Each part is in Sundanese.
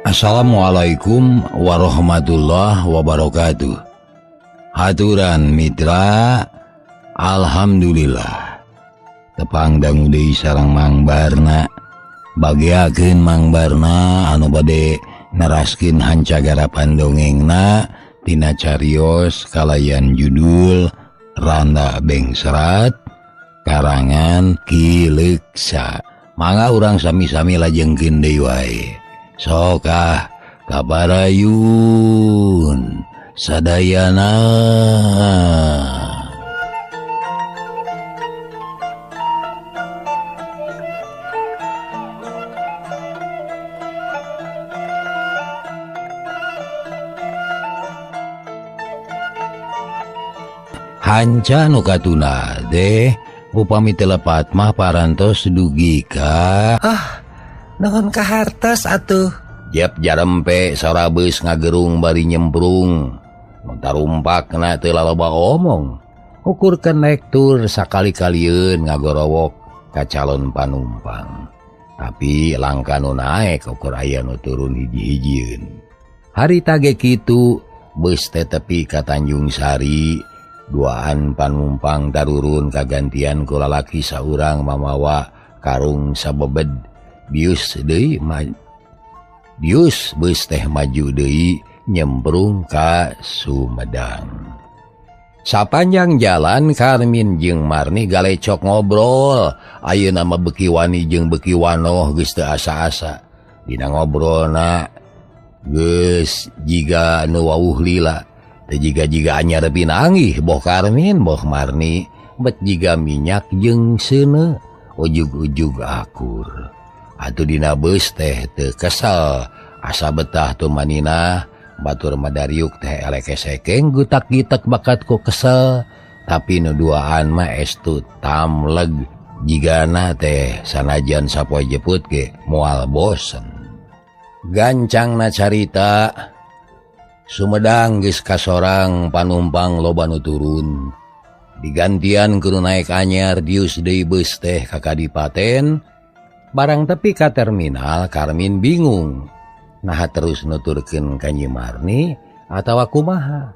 Assalamualaikum warahmatullahi wabarakatuh. Haturan mitra, alhamdulillah. Tepang dangu deui sareng Mang Barna. Bagiakeun Mang Barna anu bade neraskeun hancagarapan dongengna tina carios kalayan judul Randa Bengsrat karangan Ki Leuksa. Mangga urang sami-sami lajengkeun deui wae. Sokah kabarayun sadayana. Hanca nu katuna teh upami teu lepat mah parantos dugi ka Nuhun kahartos atuh. Jep jarempe sora beus ngagerung bari nyemprung. Nu tarumpakna teu laloba omong. Ukur kenek tur sakali-kalieun ngagorowok ka calon panumpang. Tapi langka nu naek ukur aya nu turun hiji-hijieun. Harita ge kitu beus teh tepi ka Tanjung Sari. Duaan panumpang tarurun kagantian ku lalaki saurang mamawa karung sabebed. Bius deui bius beus teh maju deui nyemprung ka Sumedang. Sapanjang jalan Karmin jeung Marni galecok ngobrol. Ayeuna mah beuki wani jeung beuki wanoh geus teu asa-asa. Dina ngobrolna geus jiga nu wawuh lila. Teu jiga-jiga anyar pinanggih boh Karmin boh Marni bet jiga minyak jeung seuneu ujug-ujug akur. Atuh dina beus teh teu kesel asa betah tumanina batur madariuk teh elek-esekeng gutak-gitak bakat ku kesel tapi nu duaan mah estu tamleg jigana teh sanajan sapoe jeput ge moal bosen. Gancangna carita Sumedang geus kasorang panumpang loba nu turun digantian kudu naek anyar dius deui beus teh ka kadipaten. Barang tepi ka terminal Karmin bingung. Naha terus nuturkeun ka Nyi Marni atawa kumaha.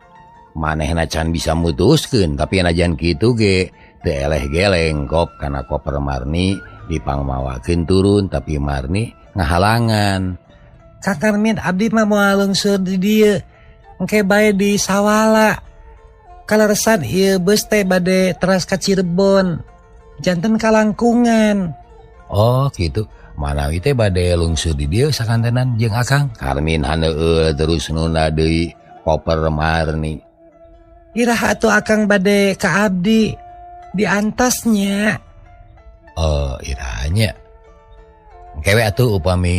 Manehna can bisa mutuskeun tapi najan kitu ge teu eleh geleng kop kana koper Marni dipangmawakeun turun tapi Marni ngahalangan. Ka Karmin abdi mah moal lungsur di dieu. Engke bae di Sawala. Kaleresan ieu beus teh bade teras ka Cirebon. Janten kalangkungan. Oh gitu, manawi teh bade lungsur di dieu sakantenan jeung Akang. Karmin haneueul terus nunda deui koper Marni. Iraha atuh Akang bade ka abdi di antasnya. Oh, irahanya. Kewe atuh upami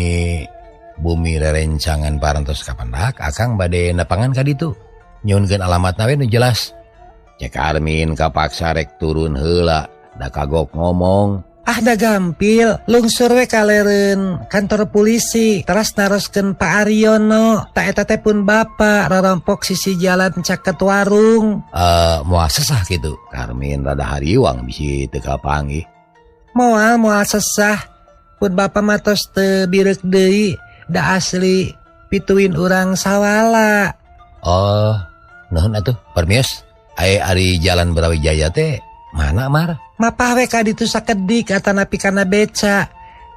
bumi rerencangan parantos kapendak, Akang bade nepangan ka ditu. Nyuhunkeun alamatna we nu jelas. Cek Karmin kapaksa rek turun heula, da kagok ngomong. Ah da gampil, lungsur we kalereun kantor polisi, teras naroskeun Pak Aryono, ta eta teh pun bapa rorompok sisi jalan caket warung. Moal sesah kitu. Karmin rada hariwang bisi teu kapanggih. Moal moal sesah, pun bapa mah tos teu bireuk deui, da asli pituin urang Sawala. Oh, nuhun atuh, permios. Aye ari jalan Brawijaya teh mana Mar? Mapah we ka ditu sakedik atanapi kana beca.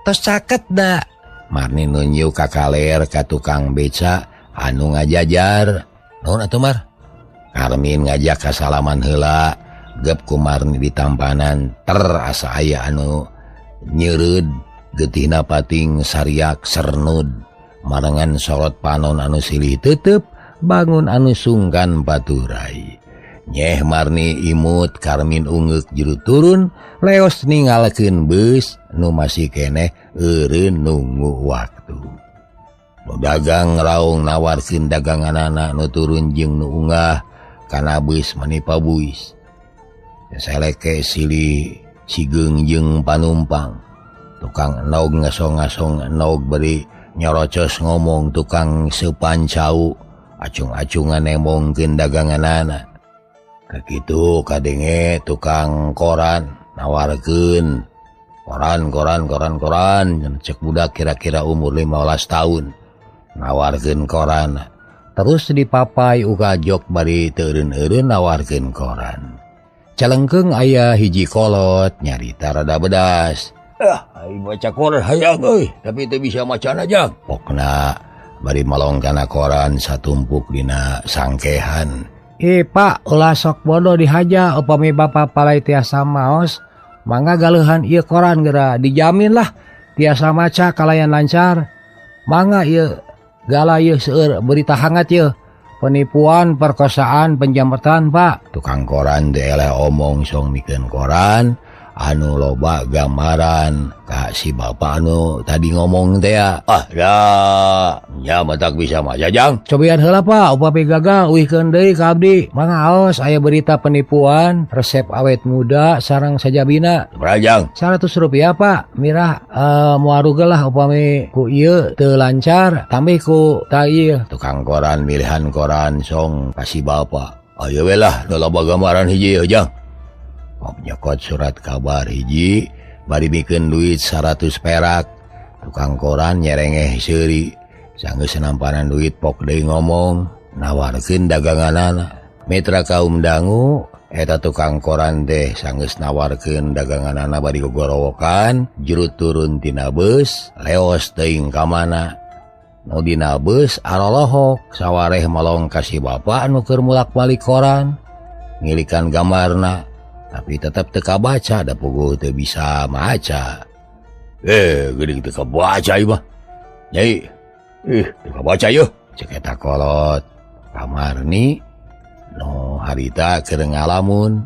Tos caket da. Marni nunjuk ka kaler ka tukang beca anu ngajajar. Nuhun atuh Mar. Karmin ngajak ka salaman heula. Gep ku Marni ditampanan ter asa aya anu nyeureud getihna pating sariak sernud. Marengan sorot panon anu silih tetep bangun anu sungkan paturai. Nyeh Marni imut Karmin ungeuk juru turun leos ningalkeun beus nu masih keneh eureun nunggu waktu. Nu dagang raung nawarkeun daganganana nu turun jeung nu unggah kana beus manipa buis. Seleke silih sigeung jeung panumpang. Tukang enog ngasong-ngasong enog beri nyorocos ngomong tukang seupan cau acung-acungan nemongkeun daganganana. Kakitu kadenge tukang koran nawarkeun koran koran koran koran cek budak kira-kira umur 15 tahun. Nawarkeun koran. Terus dipapai uga jok bari teu eureun-eureun nawarkeun koran. Calengkeung aya hiji kolot nyarita rada bedas. Ah, aing maca koran hayang euy, tapi teu bisa macana jang. Pokna bari melong kana koran satumpuk dina sangkehan. Eh Pak, ulah sok bodoh dihaja upami Bapak palai tiasa maos, mangga galeuhan ieu koran geura dijamin lah tiasa maca kalayan lancar. Mangga ieu gala ieu seueur berita hangat ieu. Penipuan, perkosaan, penjamretan, Pak. Tukang koran teh eleh omong song mikeun koran anu loba gambaran ka si bapak anu tadi ngomong teh ya. Ah, dah, nya matak bisa maca jang. Cobian heula Pak, upami gagal uihkeun deui ka abdi. Mangga aos aya berita penipuan, resep awet muda sareng sajabina. Sabaraha jang? 100 rupiah Pak. Mirah moal rugi lah upami ku ieu teu lancar, tambih ku ta ieu. Tukang koran milihan koran song ka si bapak. Ayo we lah, nu loba gambaran hiji ieu jang. Nyokot surat kabar hiji bari mikeun duit 100 perak. Tukang koran nyerengeh seuri. Sanggeus nampanan duit pok deui ngomong nawarkeun daganganana. Mitra kaum dangu eta tukang koran teh sanggeus nawarkeun daganganana bari gogorowokan juru turun tina beus leos teuing ka mana. Nu dina beus arolohok sawareh melong ka si bapa anu keur mulak-balik koran ngilikan gambarna. Tapi tetap teu kabaca, da puguh teu bisa maca. Geuning teu kabaca ieu mah. Nyai, teu kabaca ieu. Cek eta kolot. Kamarni nu harita keur ngalamun,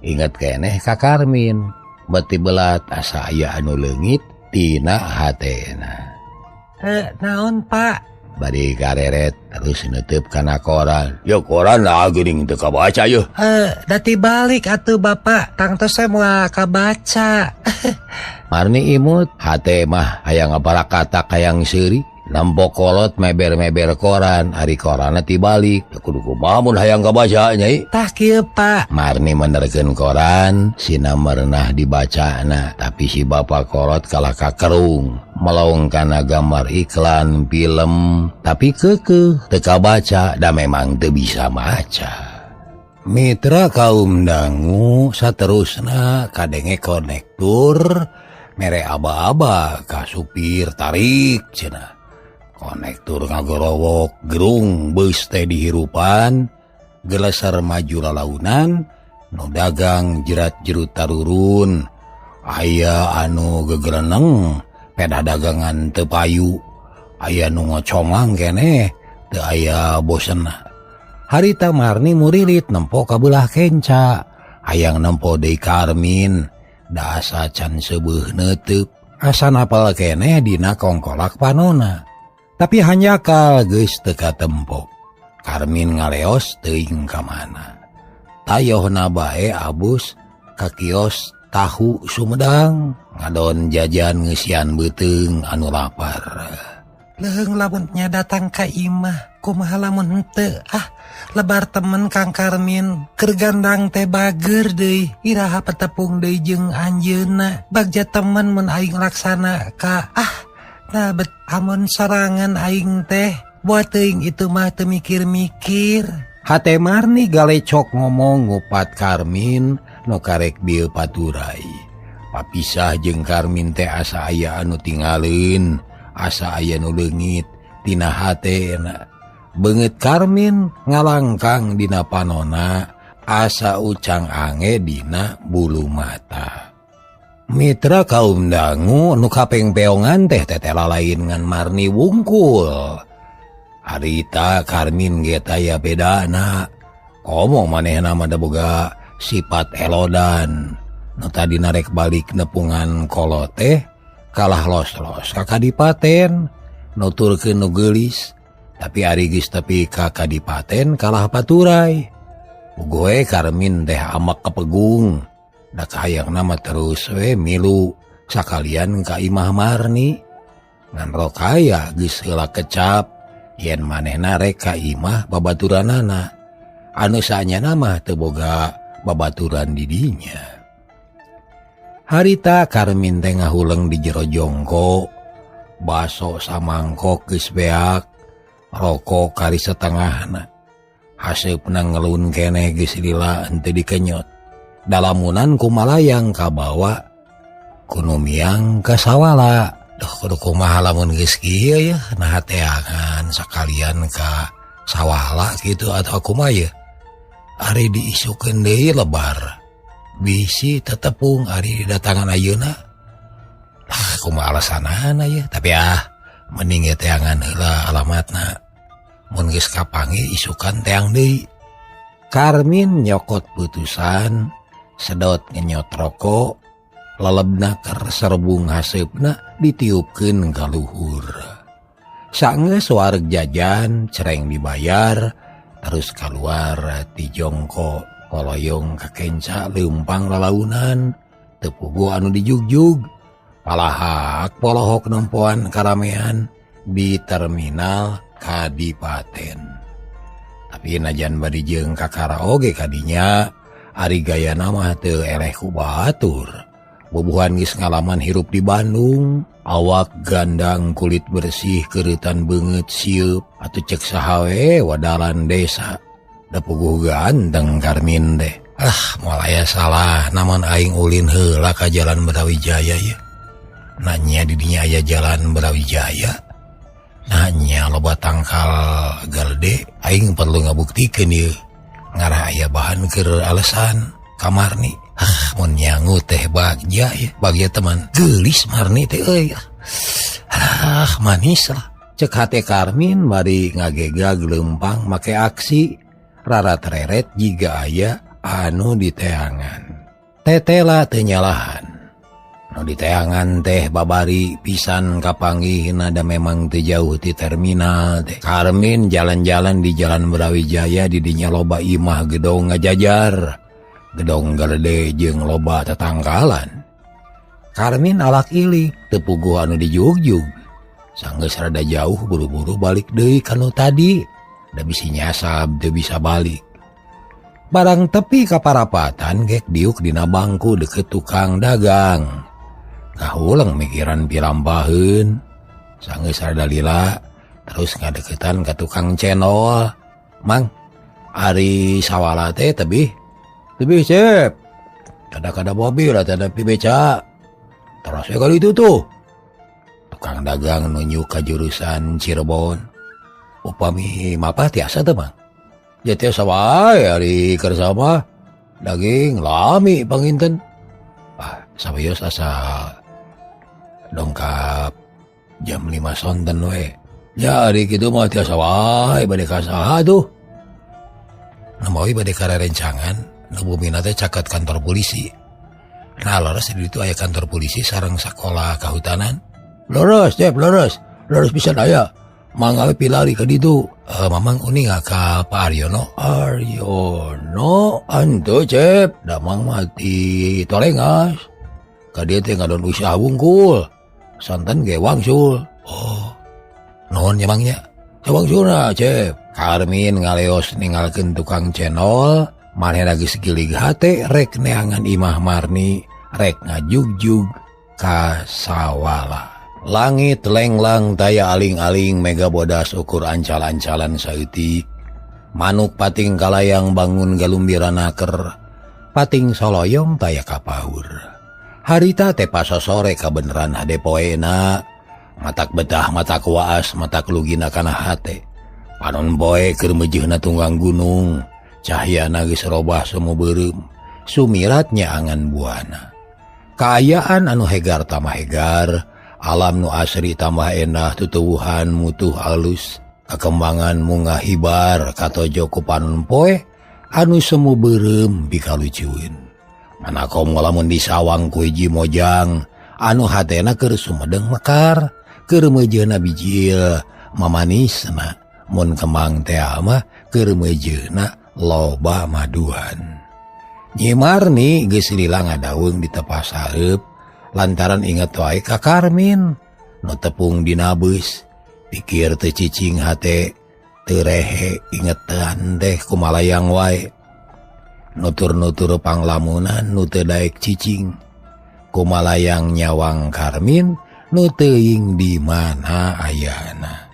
inget keneh ka Karmin. Beti belat asa aya anu leungit tina hatena. Naon Pak? Bari kareret terus neuteub kana koran. Yo koran lah geuning teu kabaca yeuh. Da tibalik atuh Bapak, tangtos saya moal kabaca. Marni imut hate mah hayang ngabarakatak hayang seuri. Nampo kolot meber-meber koran, ari koranna tibalik. Kudu kumaha mun hayang kabaca nyai? Tah kieu Pak. Marni menerkeun koran, sina merenah dibacana, tapi si bapak kolot kalah kakerung. Melong kana gambar iklan film, tapi keukeuh teu kabaca da memang teu bisa maca. Mitra kaum dangu saterusna kadenge konektur mere aba-aba ka supir tarik cenah. Konektur ngagorowok gerung beus teh dihirupan, geleser maju lalaunan, nu dagang jerat-jerut tarurun, aya anu gegereneng peda dagangan teu payu, aya nu ngocongang keneh teu aya bosenna. Harita Marni murilit nempo ka beulah kenca, hayang nempo deui Karmin, da asa can seubeuh neuteub, asa napal keneh dina kongkolak panona. Tapi hanjakal geus teu katempo. Karmin ngaleos teuing ka mana. Tayohna bae abus ka kios tahu Sumedang ngadon jajan ngeusian beuteung anu lapar. Leuheung lamun nya datang ka imah, kumaha lamun henteu? Ah, lebar temen Kang Karmin, keur gandang teh bager deui, iraha petepung deui jeung anjeunna. Bagja temen mun aing laksana ka ah, nah bet amun sorangan aing teh, buat teuing itu mah teu mikir-mikir. Hate Marni galecok ngomong ngupat Karmin nu karek bieu paturai. Papisah jeung Karmin teh asa aya anu tinggalin, asa aya nu leungit tina hatena. Beungeut Karmin ngalangkang dina panona, asa ucang ange dina bulu mata. Mitra kaum dangu nu kapengpeongan teh tetela lain ngan Marni wungkul. Harita Karmin ge taya bedana. Komo manehna mah da boga sifat elodan. Nu tadi narek balik nepungan kolot teh kalah los-los ka kadipaten, nuturkeun nu geulis, tapi ari geus tepi ka kadipaten kalah paturai. Puguh Karmin teh amak kepegung. Da kahayangna mah terus we milu sakalian ka imah Marni. Ngan Rokaya geus heula kecap yen manehna rek ka imah babaturanana. Anu saanyana mah teu boga babaturan di dinya. Harita Karmin teh ngahuleng di jero jongko, baso samangkok geus beak. Rokok kari setengahna. Haseupna ngelun keneh geus lila henteu dikenyot. Dalamunan kumalayang kabawa kuno miang ka sawala. Duh kudu kumaha lamun geus kieu yeuh naha teangan sakalian ka sawala kitu atau kumaha yeuh. Ari diisukeun deui lebar. Bisi tetepung ari didatangan ayeuna. Lah kumaha alasanana yeuh tapi ah mending ge teangan heula alamatna. Mun geus kapanggih isukan teang deui. Karmin nyokot putusan sedot ngenyot rokok lelebna keur serbung haseupna ditiupkeun ka luhur. Sanggeus wareg jajan cereng dibayar terus kaluar ti jongko koloyong ka kenca leumpang lalaunan teu puguh anu dijugjug palahak polohok nempoan karamean di terminal Kadipaten. Tapi najan bari jeung kakara oge kadinya ari gayana mah teu eleh ku batur. Bubuhan geus ngalaman hirup di Bandung, awak gandang kulit bersih keureutan beungeut sieup atuh cek saha we wadaran desa. Da puguh ganteng Karmin teh. Ah moal aya salah namun aing ulin heula ka Jalan Brawijaya yeuh. Nanya di dinya aya Jalan Brawijaya. Nanya loba tangkal galede aing perlu ngabuktikeun ieu ngarah aya bahan keur alasan ka Marni. Ah mun nyangu teh bagja ya, bagja teman geulis Marni teh euy. Ah manis lah cek hate Karmin bari ngagegag leumpang make aksi rarat-reret jiga aya anu diteangan. Tetela teu nyalahan. Nu diteangan teh babari pisan kapanggih nada memang teu jauh ti terminal teh. Karmin jalan-jalan di Jalan Brawijaya di dinya loba imah gedong ngajajar. Gedong galede jeung loba tetangkalan. Karmin alak ilik teu puguh anu dijugjug. Sanggeus rada jauh buru-buru balik deui ka nu tadi. Da bisi nyasab teu bisa balik. Barang tepi ka parapatan gek diuk dina bangku deket tukang dagang. Kahulang mikiran pirampaheun. Sanggeus rada lila terus ngadeukeutan ka tukang cendol. Mang, ari sawala teh tebih. Tebih cep. Kada-kada mobil lah teh beca. Terus we kali itu tuh. Tukang dagang nunjuk ka jurusan Cirebon. Upami mapah tiasa teh, Mang. Ya tiasa wae ari keur sama daging lami panginten. Ah, sawios asa dongkap jam 5 sonten we. Ya ari kitu mah tiasa wae bade ka saha tuh. Namawi bade ka rerencangan nu bumina teh caket kantor polisi. Nah, leres di ditu aya kantor polisi sareng sakola kahutanan. Leres, Cep, leres. Leres pisan aya. Mangga we pilari ka ditu. Mamang uning ka Pak Aryono. Aryono antu Cep, damang mah ti Tolengas. Ka dieu teh ngadon usaha wungkul. Santen ge wangsul. Oh. Nuhun nya Mang nya. Wangsulna Cep. Karmin ngaleos ninggalkeun tukang cendol, manehna geus gilig hate rek neangan imah Marni, rek ngajugjug ka sawala. Langit lenglang taya aling-aling mega bodas ukur ancal-ancalan saeutik. Manuk pating kalayang bangun galumbirana ker. Pating soloyong taya kapahur. Harita teh pasosore kabeneran hade poena. Matak betah matak waas matak lugina kana hate. Panon poe keur meujeuhna tunggang gunung. Cahyana geus robah semu beureum. Sumirat nyaangan buana. Kaayaan anu hegar tamah hegar. Alam nu asri tambah endah tutuwuhan mutuh alus kakembangan munga hibar katojo ku panon poe anu semu beureum pikalucueun. Mana komo lamun disawang ku hiji mojang anu hatena keur sumedeng mekar keur meujeuhna bijil mamanisna mun kembang teh mah keur meujeuhna loba maduan. Nyi Marni geus lila ngadaweung di tepas hareup lantaran inget wae ka Karmin nu tepung dina beus pikir teu cicing hate teu rehe ingetan teh kumalayang wae nutur-nutur panglamunan nu teu daek cicing kumalayang nyawang Karmin nu teuing di mana ayana.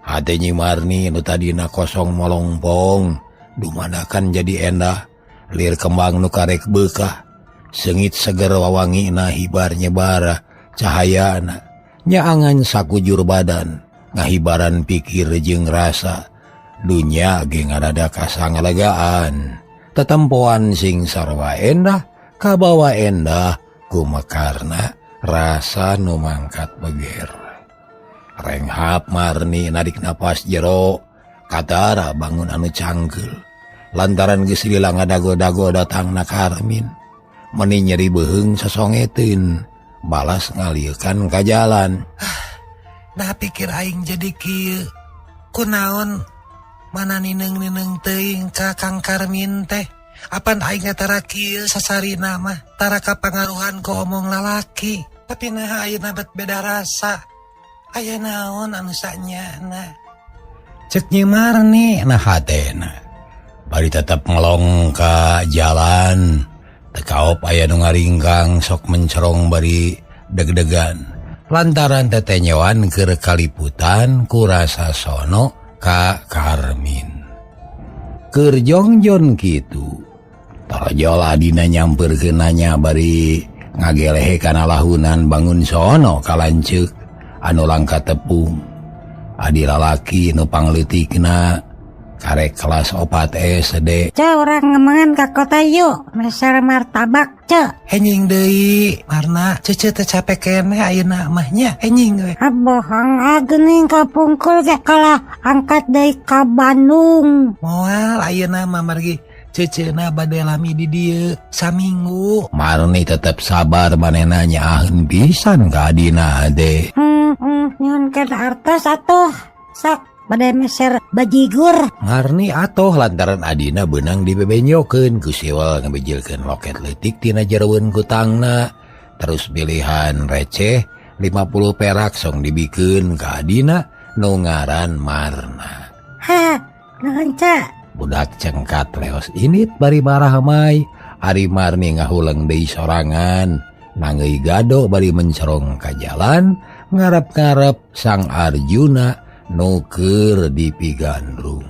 Hate Nyi Marni nu tadina kosong molongpong dumadakan jadi endah lir kembang nu karek beukah seungit seger wawangina hibar nyebara cahayana nyaangan sakujur badan ngahibaran pikir jeung rasa dunya ge ngarada kasangalegaan tetempoan sing sarwa endah kabawa endah kumakarna rasa nu mangkat beger. Renghap Marni narik napas jero katara bangun anu cangkeul lantaran geus lila ngadago-dago datangna Karmin meni nyeri beuheung sasongeteun balas ngaliekan ka jalan. Nah pikir aing jadi kieu kunaon mana nineung-nineung teuing ka Kang Karmin teh apan aing tara kieu sasarina mah tara kapangaruhan ku omong lalaki tapi nah ayeuna bet beda rasa aya naon anu sanyana Cek Nyi Marni nah hatena bari tetep ngelong ka jalan teu kaop aya nu ngaringkang sok mencerong bari deg-degan lantaran tetenyoan keur kaliputan ku rasa sono ka Karmin. Keur jongjon kitu torojol adina nyamperkeun nanya bari ngagelehe kana lahunan bangun sono ka lanceuk anu langka tepung. Adi lalaki nu pangleutikna karek kelas 4 SD. Ce urang ngemengan ka kota yuk meser martabak ce. Enjing deui Marna cece teh capek keneh ayeuna mah nya enjing we. Ah bohong ah geuning kapungkul ge kalah angkat deui ka Bandung. Moal ayeuna mah margi cecena bade lami di dieu saminggu. Marni tetep sabar manehna nyaaheun pisan ka adina teh. Nyuhunkeun artos atuh sok bade meser bajigur. Marni atoh lantaran adina beunang dibebenyokeun ku siwel ngabejilkeun loket leutik tina jeroeun kutangna. Terus pilihan receh 50 perak song dibikeun ka adina nu ngaran Marna. Hah, nuhun ce. Budak cengkat leos init bari marah mai. Ari Marni ngahuleng deui sorangan nangeuy gado bari mencerong ka jalan ngarep-ngarep sang Arjuna nu keur dipigandrung.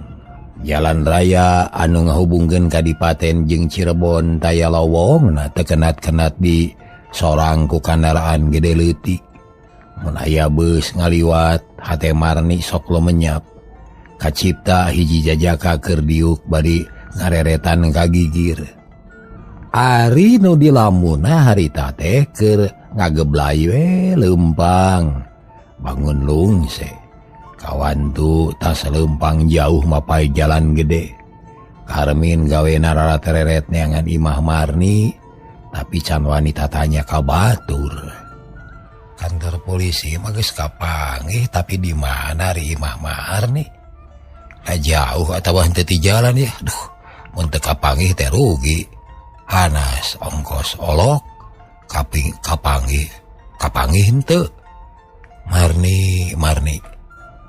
Jalan raya anu ngahubungkeun Kadipaten jeung Cirebon taya lowongna teu kenat-kenat di sorang ku kandaraan gede leutik. Mun aya beus ngaliwat hate Marni sok lumenyap. Kacipta hiji jajaka keur diuk bari ngareretan ka gigir. Ari nu dilamuna harita teh keur ngageblay we leumpang bangun lungse. Kawantu tas leumpang jauh mapai jalan gede. Karmin gawena raratereret neangan imah Marni tapi can wani tatanya ka batur. Kantor polisi mah geus kapanggih tapi di mana ari imah Marni? Nah, jauh atawa henteu ti jalan ya. Duh, mun teu kapanggih teh rugi. Hanas ongkos olok kaping kapanggih kapanggih henteu. Marni, Marni.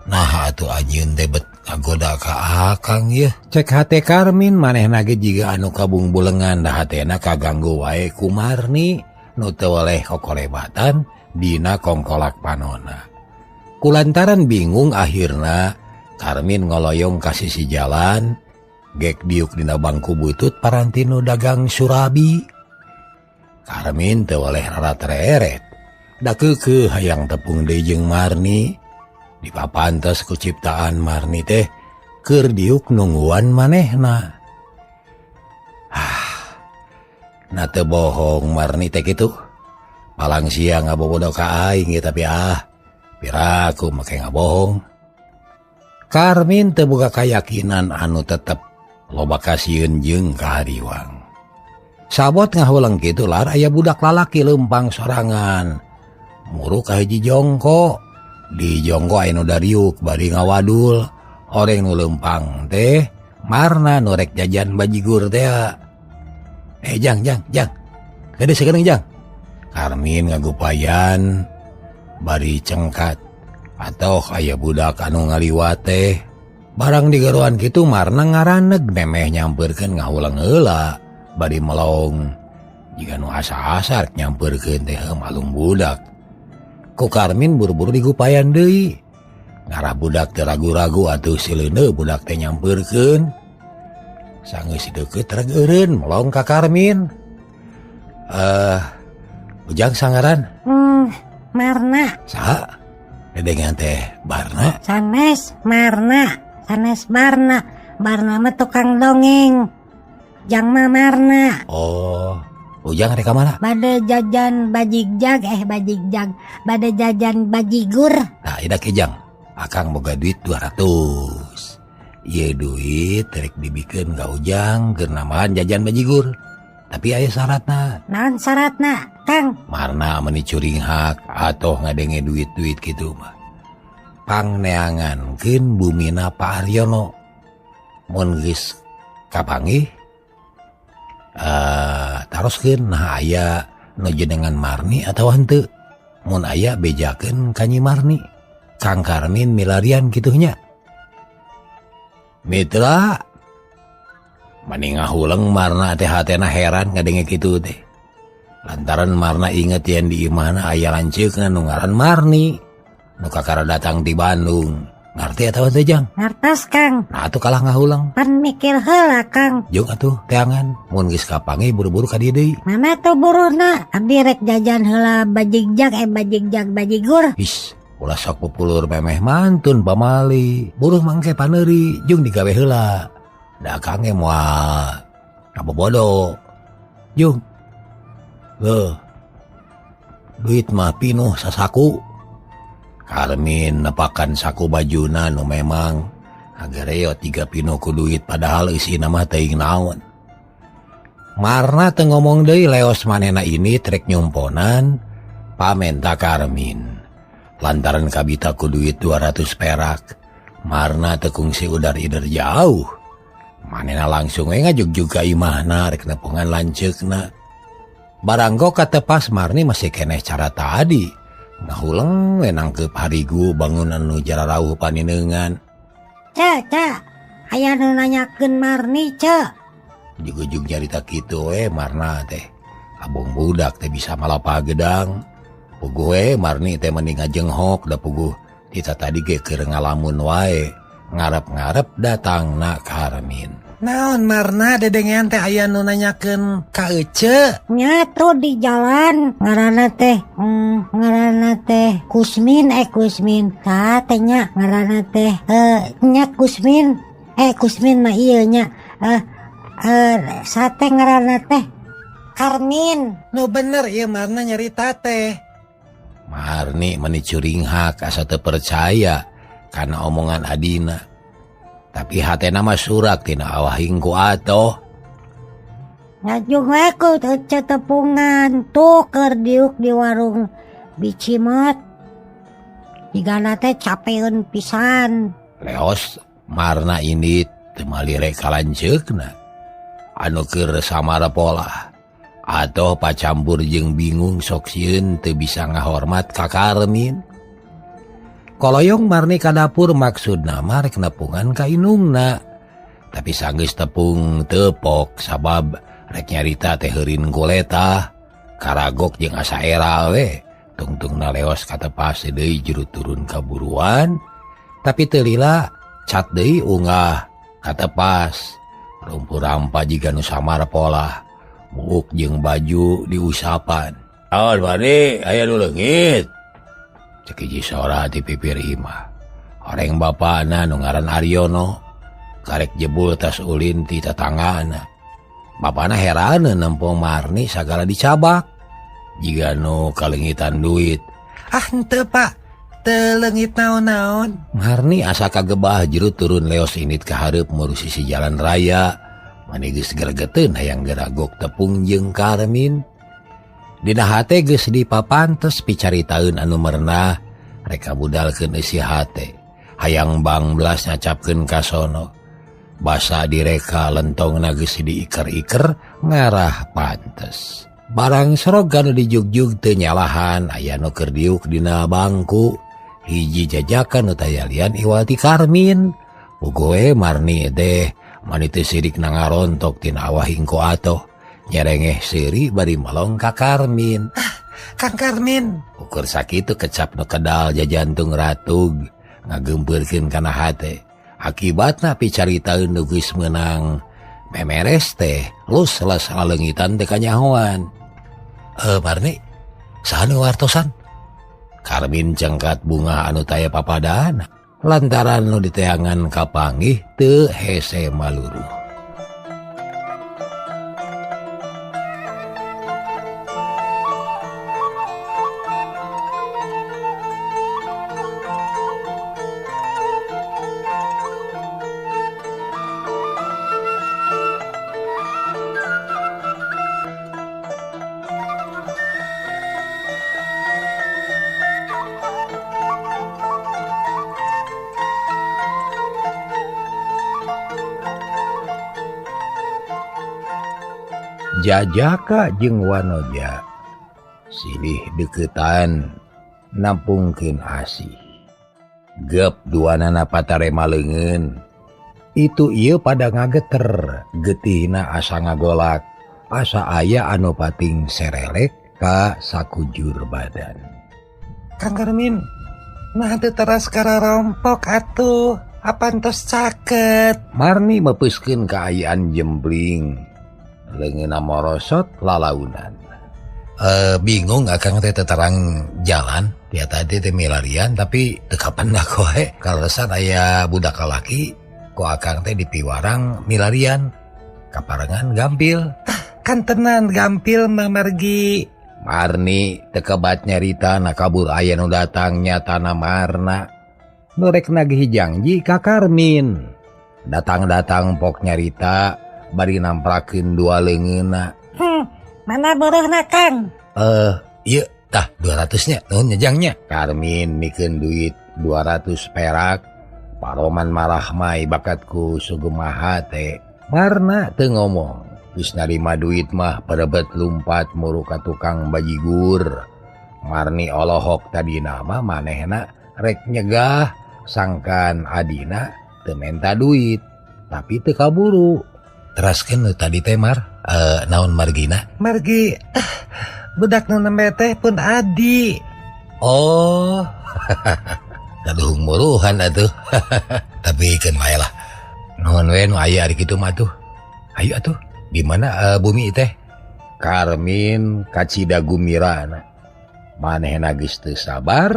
Nah atuh anjeun teh bet ngagoda ka akang yeuh. Cek hate Karmin manehna ge jiga anu kabungbulengan da hatena kaganggu wae ku Marni nu teu weleh kokolebatan dina kongkolak panona. Kulantaran bingung akhirna Karmin ngoloyong ka sisi jalan gek diuk dina bangku butut parantino dagang surabi. Karmin teu weleh raratereret da keukeuh hayang tepung deui jeung Marni. Dipapantes ku ciptaan Marni teh keur diuk nungguan manehna. Ah, na teu bohong Marni teh kitu. Palang sia ngabobodo ka aing ge tapi ah, piraku make ngabohong. Karmin teu boga kayakinan anu tetep loba kasieun jeung kahariwang. Sabot ngahuleng kitu lar aya budak lalaki leumpang sorangan. Muruk ka hiji jongko. Di jongko aya nu dariuk bari ngawadul. Oreng nu leumpang teh Marna nu rek jajan bajigur teh. Jang jang jang. Gede sakedeung jang. Karmin ngagupayan bari cengkat. Atau aya budak anu ngaliwat teh. Barang digeroan kitu Marna ngaraneg memeh nyamperkeun ngahuleng heula bari melong. Jiga nu asa-asa rek nyamperkeun teh malung budak. Ku Karmin buru-buru digupayan deui. Ngarah budak teh ragu-ragu atuh sileuneu budak teh nyampeurkeun. Sanggeus deukeut reg eureun melong ka Karmin. Ujang sangaran? Marna. Saha? Dedengan teh Barna? Sanes Marna, sanes Barna. Barna mah tukang dongeng. Jang mah Marna. Oh, Ujang rek ka mana? Bade jajan bajigjag, bajigjag. Bade jajan bajigur. Nah, ida kijang. Akang boga duit 200. Ieu duit rek dibikeun ka Ujang keur nambahan jajan bajigur. Tapi aya syaratna. Naon syaratna, Kang? Marna meni curinghak atoh ngadenge duit-duit kitu mah. Pangneangankeun bumina Pak Aryono. Mun geus kapanggih, taroskeun nah aya nu jenengan Marni atawa henteu. Mun aya bejakeun ka Nyi Marni. Kang Karmin milarian kitunya. Mitra mani ngahuleng Marna teh hatena heran ngadenge kitu teh. Lantaran Marna inget yen di imahna aya lanceukna nu ngaran Marni nu kakara datang ti Bandung. Ngarti atawa teu Jang? Ngartos Kang. Nah atuh kalah ngahuleng. Pan mikir heula Kang. Jeung atuh teangan mun geus kapanggih buru-buru ka dieu deui. Mana tuh buruna? Abdi rek jajan heula bajigjag, bajigjag bajigur. Is, ulah sok pupulur memeh mantun pamali. Buruh mangke paneuri jeung digawe heula. Da Kang ge moal kabobodo. Jeung leuh duit mah pinuh sasaku. Karmin nepakan saku bajuna nu memang agareo 3 pinuh ku duit padahal isina mah teuing naon. Marna teu ngomong deui leos manehna ini trek nyumponan pamenta Karmin. Lantaran kabita ku duit 200 perak, Marna teu kungsi udar-ider jauh. Manehna langsung we ngajugjug ka imahna rek nepungan lanceukna. Baranggo katepas Marni masih keneh cara tadi. Ngahuleng we nangkeup harigu bangunan nu jararauh paninengan. Cek, cek, aya nu nanyakeun Marni, cek. Ujug-ujug nyarita kitu we Marna teh. Abong budak teh bisa malapa gedang. Puguh we Marni teh mending ngajenghok da puguh tita tadi ge keur ngalamun wae. Ngarep-ngarep datangna Karmin. Naon Marna dedengean teh aya nu nanyakeun ka Ece? Nya tuh di jalan ngaranna teh, ngaranna teh Kusmin, Kusmin. Saha teh nya ngaranna teh, nya Kusmin. Kusmin mah ieu nya. Saha teh ngaranna teh Karmin. Nu bener ieu Marna nyarita teh. Marni meni curinghak asa teu percaya kana omongan adina. Tapi hatena mah surak tina awahing ku atoh. Ngajung we ku Ece tepungan tuh keur diuk di warung Bicimot. Jigana teh capeun pisan. Leos Marna ini teu malire ka lanceukna. Anu keur samara polah. Atoh pacampur jeung bingung sok sieun teu bisa ngahormat ka Karmin. Koloyong Marni ka dapur maksudna mah rek nepungan ka inungna. Tapi sanggeus tepung tepok sabab rek nyarita teh heurin goletah. Karagok jeung asa era we. Tungtungna leos katepas deui juru turun ka buruan. Tapi teu lila cat deui unggah katepas. Rumpur rampa jiga nu samar polah. Buuk jeung baju diusapan. Awan Marni aya nu leungit. Cek hiji sora di pipir imah. Oreng bapana nu ngaran Aryono karek jebul tas ulin ti tatanggana. Bapana heran nempo Marni sagala dicabak. Jiga nu kalengitan duit. Ah henteu Pak, teu leungit naon-naon. Marni asa kagebah jero turun leos init ka hareup muru sisi jalan raya. Mani geus gregeteun hayang geragok tepung jeung Karmin. Dina hate geus dipapantes picaritaeun anu merenah rek kabudalkeun eusi hate. Hayang bangbelas nyacapkeun ka sono. Basa direka lentongna geus diiker-iker ngarah pantes. Barang sorogan dijugjug teu nyalahan aya nu keur diuk dina bangku. Hiji jajakan nu tayalian iwal ti Karmin. Puguh Marni teh mani teu sirik na ngarontok tina awah hingko atoh. Nyerengeh seuri bari melong ka Karmin. Ah, Kang Karmin. Ukur sakitu kecap nu kedal jajantung ratug. ngagempeurkeun kana hate. Akibatna picaritaeun nu geus meunang memeres teh lus les laleungitan teh kanyahoan. Marni, saha nu wartosan? Karmin cengkat bunga anu taya papadaan lantaran nu diteangan kapanggih teu hese maluruh. Jajaka jeung Wanoja silih deketan nampungkeun asih. Gep duanana patarema leungeun. Itu ieu pada ngageter, getihna asa ngagolak, asa aya anu pating serelek ka sakujur badan. Kang Karmin, nah teu teras kararompok atuh, apan tos caket. Marni meupeuskeun kaayaan jembling. Leungeunna morosot lalaunan. Bingung akang teh terang jalan. Dia tadi teh milarian tapi teu kapendak wae. Kaleresan aya budak lalaki ku akang teh dipiwarang milarian. Kaparengan gampil. Kan tenan gampil mah margi. Marni teu kebat nyarita na kabur aya nu datang nyatana Marna. Nu rek nagih janji ka Karmin. Datang-datang pok nyarita bari namprakeun dua leungeunna. Mana beureuna Kang? Ieu tah 200 nya nuhun nyejangnya. Karmin mikeun duit 200 perak. Paroman marah mai bakatku sugemaha teh. Marna teu ngomong. Geus narima duit mah perebet lumpat muru ka tukang bajigur. Marni olohok tadina mah manehna rek nyegah sangkan adina teu menta duit tapi teu kaburu. Teraskeun nu tadi teh Mar, naon margina? Margi budak nu nembe teh pun adi. Oh. Kaduhung muruhan atuh. Tapi keun wae lah. Nuhun we nu aya ari kitu mah atuh. Hayu atuh. Di mana bumi teh? Karmin kacida gumirana. Manehna geus teu sabar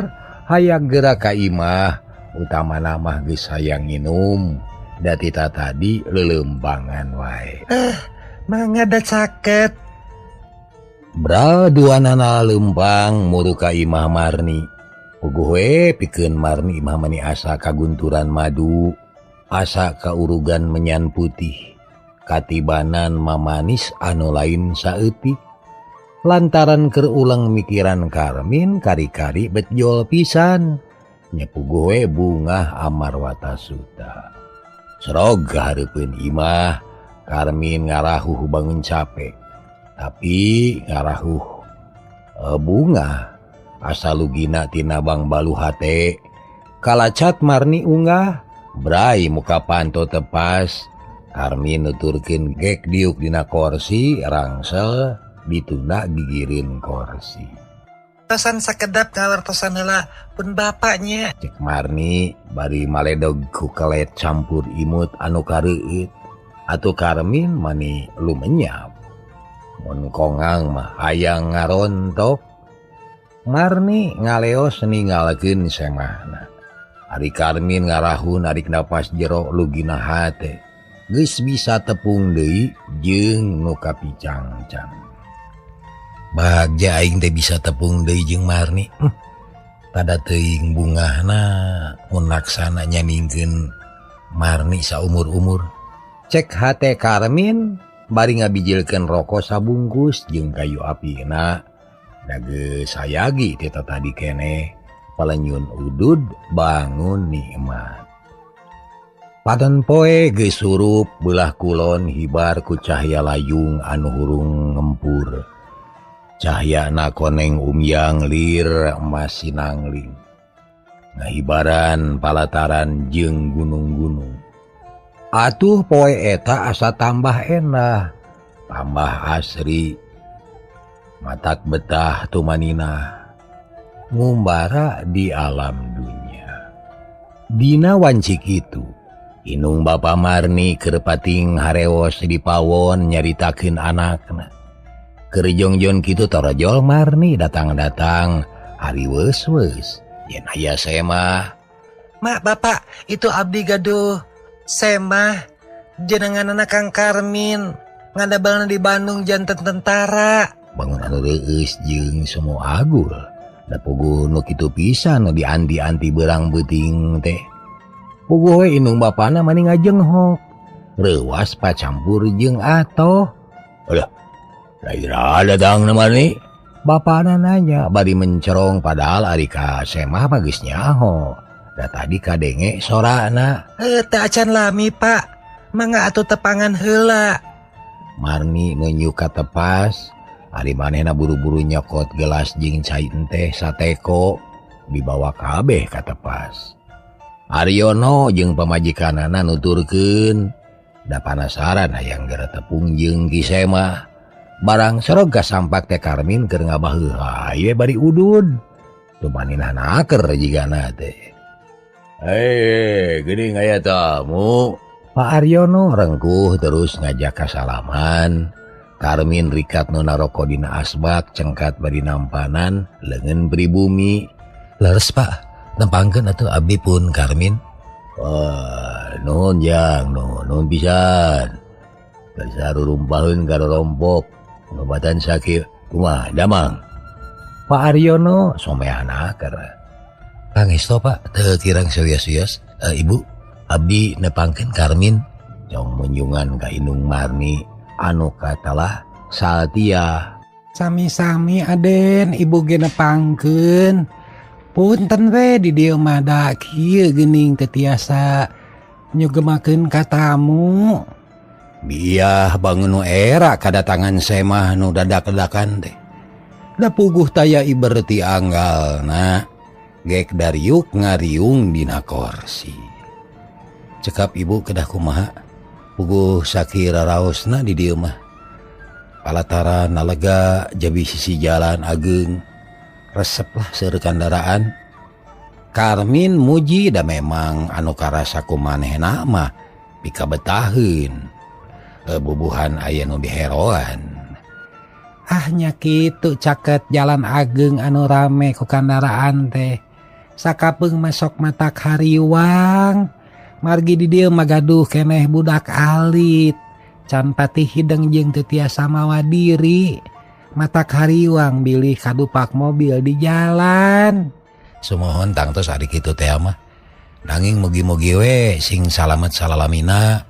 hayang geura ka imah, utamana mah geus hayang nginum. Datita tadi lelembangan wae. Mangga da caket. Bra duanana lempang muru ka imah Marni. Puguh we pikeun Marni imah mani asa kagunturan madu, asa kaurugan menyan putih, katibanan mamanis anu lain saeutik. Lantaran keur ulang mikiran Karmin kari-kari betjol pisan. Nya puguh we bungah Amarwata Suta. Serog hareupeun imah, Karmin ngarahuh bangun capek. Tapi ngarahuh bunga asa lugina tina Bang Balu hate. Kalacat Marni unggah, brai muka panto tepas. Karmin nuturkeun gek diuk dina korsi, rangsel ditunda gigirin korsi. Tosan sakedap ngawartosan heula pun bapaknya. Cek Marni bari maledog ku kelet campur imut anu kareuit. Atuh Karmin mani lumenyap. Mun kongang mah hayang ngarontok. Marni ngaleos ninggalkeun semahna. Ari Karmin ngarahun arik napas jero lugina hate. Geus bisa tepung deui jeung nu kapicangcang. Bagja aing teh bisa tepung deui jeung Marni. Tada teuing bungahna mun laksana nyaningkeun Marni saumur-umur. Cek hate Karmin bari ngabijilkeun rokok sabungkus jeung kayu apina. Da geus sayagi teh tadi keneh palenyun udud bangun nikmat. Padan poe geus surup beulah kulon hibar ku cahya layung anu hurung ngempur. Cahyana koneng umyang lir masinangling. Ngahibaran palataran jeung gunung-gunung. Atuh poe eta asa tambah enah, tambah asri. Matak betah tumaninah, ngumbara di alam dunia. Dina wanci kitu Inung Bapa Marni keur pating harewos di pawon nyaritakeun anakna. Keur jongjon kitu torojol Marni datang-datang hari weus-weus yen aya semah. Mak, Bapak, itu abdi gaduh semah jenenganana Kang Karmin ngadabalna di Bandung janten tentara. Bangun anu reueus jeung semua agul. Da puguh nu kitu pisan nu dianti-anti beurang beuting teh. Puguh we indung bapana mani ngajenghok. Reuwas pacampur jeung atoh. Alah, lain datang Marni. Bapana nanya bari mencerong padahal ari ka semah mah geus nyaho. Da tadi kadenge sorana. Teu acan lami, Pak. Mangga atuh tepangan heula. Marni nunjuk ka tepas. Ari manehna buru-buru nyokot gelas jeung cai teh sateko dibawa kabeh ka tepas. Aryono jeung pamajikanana nuturkeun da panasaran hayang geura tepung jeung Ki Semah. Barang sorog ka sampak teh Karmin keur ngabaheuh we bari udud. Tumaninah naker jigana teh. Geuning aya tamu. Pak Aryono rengkuh terus ngajak kasalaman. Karmin rikat nu naroko dina asbak cengkat bari nampanan leungeun pribumi. Leres Pak, nempangkeun atuh abdi pun Karmin. Wah, nuhun jang, nuhun pisan. Geus rurumpaheun ka rorompok, ngobatan sakit. Kumaha damang? Pak Aryono someah naker. Pangesto Pak, teu kirang serius-serius. Ibu, abdi nepangkeun Karmin. Jong munjungan ka Indung Marni anu katalah Saltia. Sami-sami Aden, ibu ge nepangkeun. Punten we di dieu mah da kieu geuning teu tiasa nyugemakeun ka tamu. Biah bangun nu era kadatangan semah nu dadak-dadakan teh. Da puguh taya iberti anggalna. Gek dariuk ngariung dina korsi. Cekap ibu kedah kumaha? Puguh sakira raosna di dieu mah. Palataran nalega jabi sisi jalan ageng. Reseplah seueur kandaraan. Karmin muji da memang anu karasa kumanehna mah pikabetaheun. Bubuhan aya nu diheroan. Ah nya kitu caket jalan ageng anu rame ku kandaraan teh. Sakapeung masok matak hariwang. Margi di dieu mah gaduh keneh budak alit. Can patih hideng jeung teu tiasa mawa diri. Matak hariwang bilih kadupak mobil di jalan. Sumohon tangtos ari kitu teh mah. Nanging mugi-mugi we sing salamet salalamina.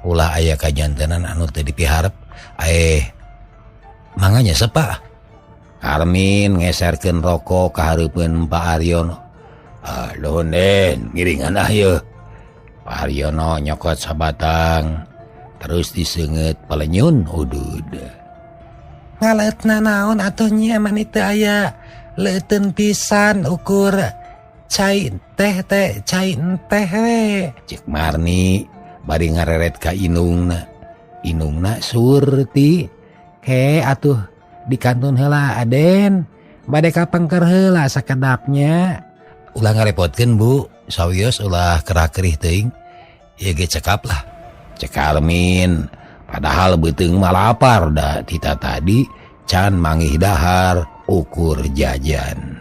Ulah aya kajantenan anu teu dipiharep. Mangga nya sepa. Karmin ngeserkeun rokok ka hareupeun Pak Aryono. Nuhun Den, ngiringan ah yeuh. Pak Aryono nyokot sabatang terus diseungeut palenyun udud. Ngaleutna naon atuh nya mani teu aya leuteun pisan ukur cai teh teh cai teh we. Cek Marni bari ngareret ka indungna. Indungna Surti. Ke atuh dikantun heula Aden, bade kapengker heula sakedapnya. Ulah ngarepotkeun Bu, sawios ulah kerah-kerih teuing. Ieu ge cekap lah. Cek Karmin, padahal beuteung mah lapar da tita tadi can mangih dahar ukur jajan.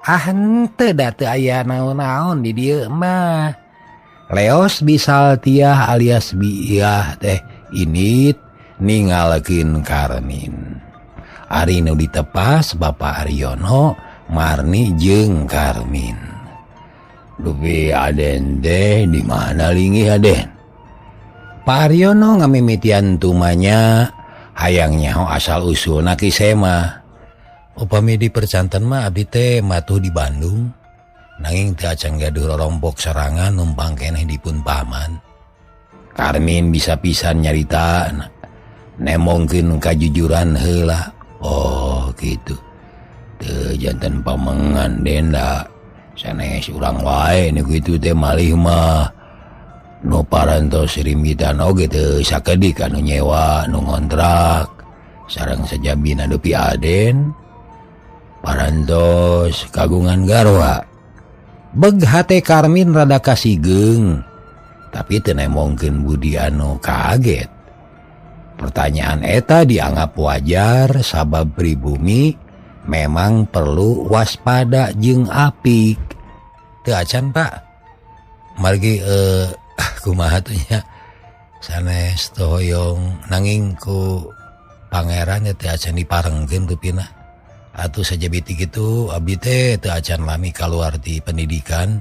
Ah henteu da teu aya naon-naon di dieu mah. Leos Bisaltiah alias Biah teh init ningalkeun Karmin. Ari nu ditepas Bapak Aryono, Marni jeung Karmin. Dupi Aden teh di mana linggih Aden? Pak Aryono ngamimitian tumanya hayang nyaho asal usulna Ki Semah. Upami dipercanten mah abdi teh matuh di Bandung. Nanging teu acan gaduh rorompok sorangan numpang keneh dipun paman. Karmin bisa pisan nyarita nemongkeun kajujuran heula. Oh gitu. Teu janten pamengan denda. Sanes urang wae nu kitu teh malih mah. Nu parantos rimbitan oge teu sakedik anu nyewa nu ngontrak. Sareng sajabina dupi Aden parantos kagungan garwa. Beg hate Karmin rada kasigeung, tapi teu nemongkeun Budi anu kaget. Pertanyaan eta dianggap wajar sabab pribumi memang perlu waspada jeung apik. Teu acan Pak. Margi kumaha teh nya sanes teu hoyong nanging ku pangeran teh acan diparengkeun rupina. Atuh sajabiti kitu abdi teh teu acan lami kaluar ti pendidikan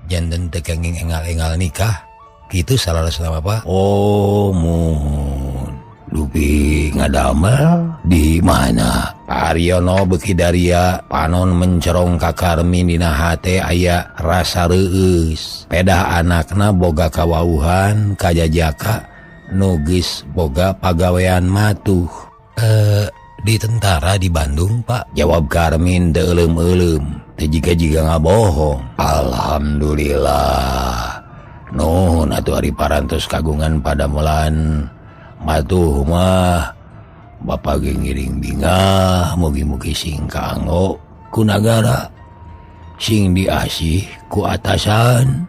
janten teu kenging engal-engal nikah. Kitu salarasna Bapak. Oh muhun. Dupi ngadamel di mana? Pak Aryono beuki daria panon mencerong ka Karmin dina hate aya rasa reueus. Pedah anakna boga kawauhan kajajaka nu geus boga pagawean matuh. Di tentara di Bandung Pak, jawab Karmin teu euleum-euleum, teu jiga-jiga ngabohong. Alhamdulillah. Nuhun atuh ari parantos kagungan padamelan matuh mah Bapak ge ngiring bingah mugi-mugi sing kaanggo ku nagara, sing diasih ku atasan,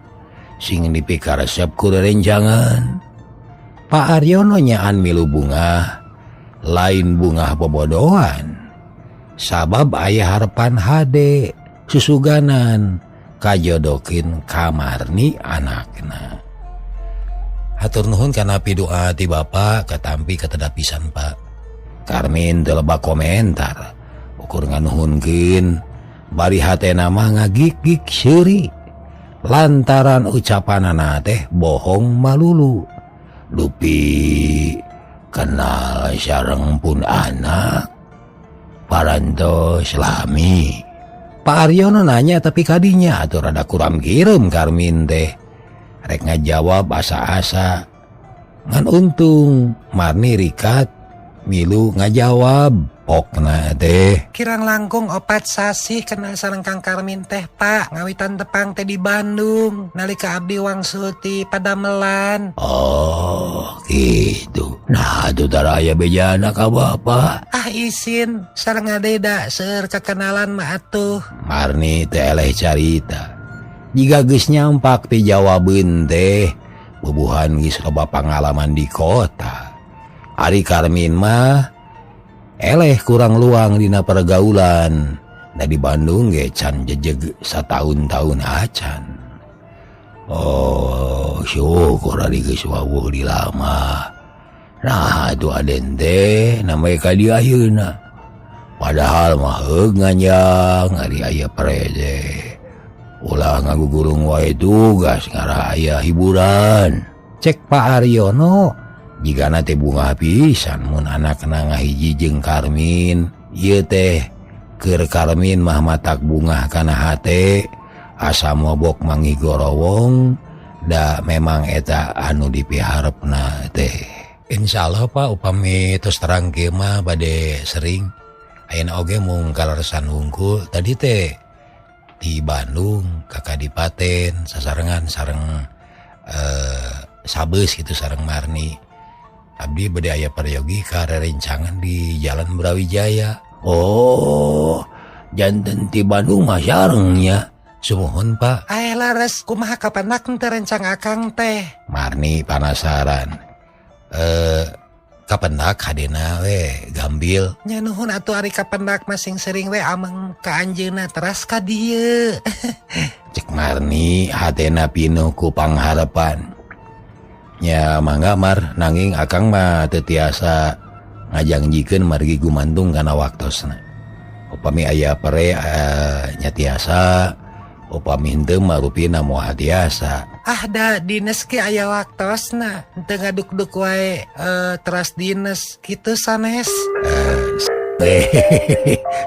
sing dipikaresep ku rerencangan. Pak Aryono nyaan milu bungah, lain bungah bobodohan, sabab aya harepan hade susuganan kajodokin kamarni anakna. Hatur nuhun kana pidoa ti Bapak katampi katedapisan Pak. Karmin teu loba komentar, ukur nganuhunkeun bari hatena mah ngagik-gik seuri lantaran ucapanana teh bohong malulu. Dupi kenal sareng pun anak parantos lami. Pak Aryono nanya tapi kadinya atuh rada kuram kireum Karmin teh. Rek ngajawab asa-asa ngan untung Marni rikat milu ngajawab pokna teh. Kirang langkung 4 sasih kenal sareng Kang Karmin teh Pak, ngawitan tepang teh di Bandung nalika abdi wangsul ti padamelan. Oh gitu. Nah atuh tara aya bejana ka Bapak. Ah isin sareng ngadeda seueur kekenalan mah atuh. Marni teh eleh carita. Jiga geus nyampak ti jawabeun teh bubuhan geus loba pangalaman di kota. Ari Karmin mah eleh kurang luang dina pergaulan. Da di Bandung ge can jejeg satahun-tahun acan. Oh, syukur ari geus wawuh di lama. Nah, atuh aden teh namanya ka dieu ayeuna. Padahal mah heug nganjang ari aya prede. Ulah ngagugurung wae tugas ngarah aya hiburan. Cek Pak Aryono jigana teh bunga pisan mun anakna ngahiji jeung Karmin. Ieu teh keur Karmin mah matak bungah kana hate asa mobok mangi gorowong da memang eta anu dipiharepna teh. Insyaallah Pak upami tos terang kieu mah bade sering ayeuna oge mung kaleresan wungkul tadi teh di Bandung ka Kadipaten sasarengan sareng sabeus gitu sareng Marni. Abdi bade aya peryogi ka rerencangan di Jalan Brawijaya. Oh, janten ti Bandung mah sarengnya. Sumuhun Pak. Ae lares kumaha kapanak teh rencang akang teh? Marni panasaran. Kapendak hadena we gambil. Nya nuhun atuh ari kapendak masing sering we ameng ka anjeunna teras ka dieu. Cek Marni hatena pinuh ku pangharepan. Nya mangga Mar, nanging akang mah teu tiasa ngajangjikeun margi gumantung kana waktosna. Upami aya pere nya tiasa, upami henteu mah rupina moal tiasa. Ah da dines ge aya waktosna, teu ngaduk-duk wae teras dines kitu sanes.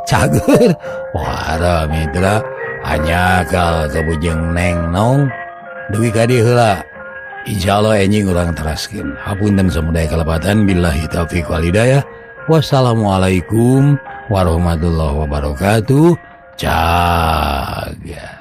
Cager. Wah, mitra hanya kal kabujeng neng nong dugi ka dieu heula. Insyaallah enjing urang teraskeun. Hapunten samudaya kalepatan billahi taufiq wal hidayah. Wassalamualaikum warahmatullahi wabarakatuh. Caga.